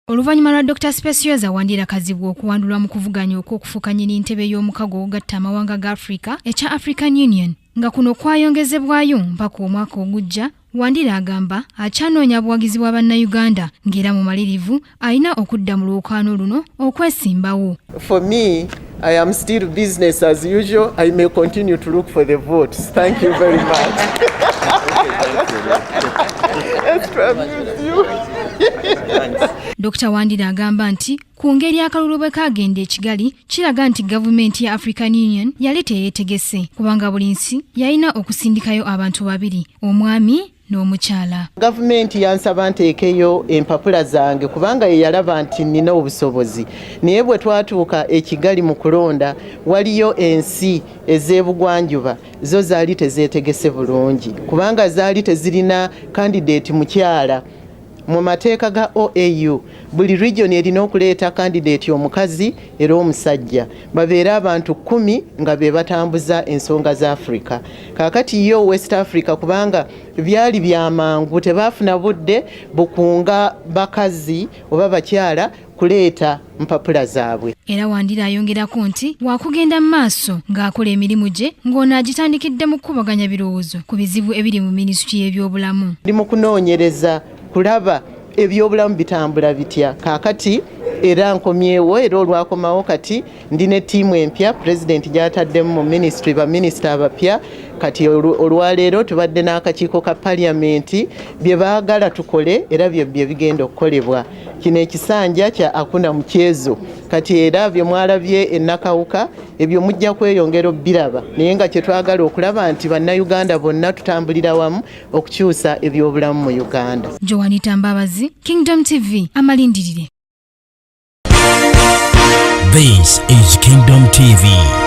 Oluvannyuma lwa Dr Specioza Wandira Kazibwe okuwandulwa mu kuvuganya okw'okufuuka nnyini ntebe y'omukago ogugatta amawanga ga Afrika ekya African Union nga kuno kwayongezebwayo mpaka omwaka ogujja, Wandira agamba akyanoonya buwagizi bwa Bannayuganda ng'era mumalirivu alina okudda mu lwokaano luno okwesimbawo. For me, I am still business as usual. I may continue to look for the votes. Thank you very much. Extra amuse you. Dr Wandira agamba nti ku ngeri akalulu bwe kaagenda e Kigali kiraga nti gavumenti ya African Union yali teyeetegese kubanga buli nsi yalina okusindikayo abantu babiri, omwami n'omukyala. Gavumenti yansaba nteekeyo empapula zange kubanga ye yalaba nti nnina obusobozi, naye bwe twatuuka e Kigali mu kulonda waliyo ensi ez'ebugwanjuba zo zaali tezeetegese bulungi kubanga zaali tezirina kandideeti mukyala. Mu mateeka ga OAU buli region erina okuleeta kandideeti omukazi era omusajja babeere abantu 10 nga be batambuza ensonga za Africa. Kaakati yo West Africa kubanga byali bya mangu tebaafuna budde bukunga bakazi oba bakyala kuleeta mpapula zaabwe. Era Wandira ayongerako nti waakugenda mu maaso ng'akola emirimu gye ng'ono agitandikidde mu kukubaganya birowoozo ku bizibu ebiri mu minisitule y'ebyobulamu. Ndi mu kunoonyereza kulaba ebyobulamu bitambula bitya kaakati era nkomyewo era olwakomawo kati ndi ne ttiimu empya pulezidenti gy'ataddemu mu minisitule, baminisita abapya. Kati olwaleero tubadde n'akakiiko ka paliyamenti, bye baagala tukole era bye bye bigenda okukolebwa. Kino ekisanja kya akuna mukyezo kati era bye mwalabye e Nakawuka ebyo mujja kweyongera obbiraba, naye nga kye twagala okulaba nti Bannayuganda bonna tutambulira wamu okukyusa ebyobulamu mu Uganda. Joanita Mbabazi, Kingdom TV, amalindirire. This is Kingdom TV.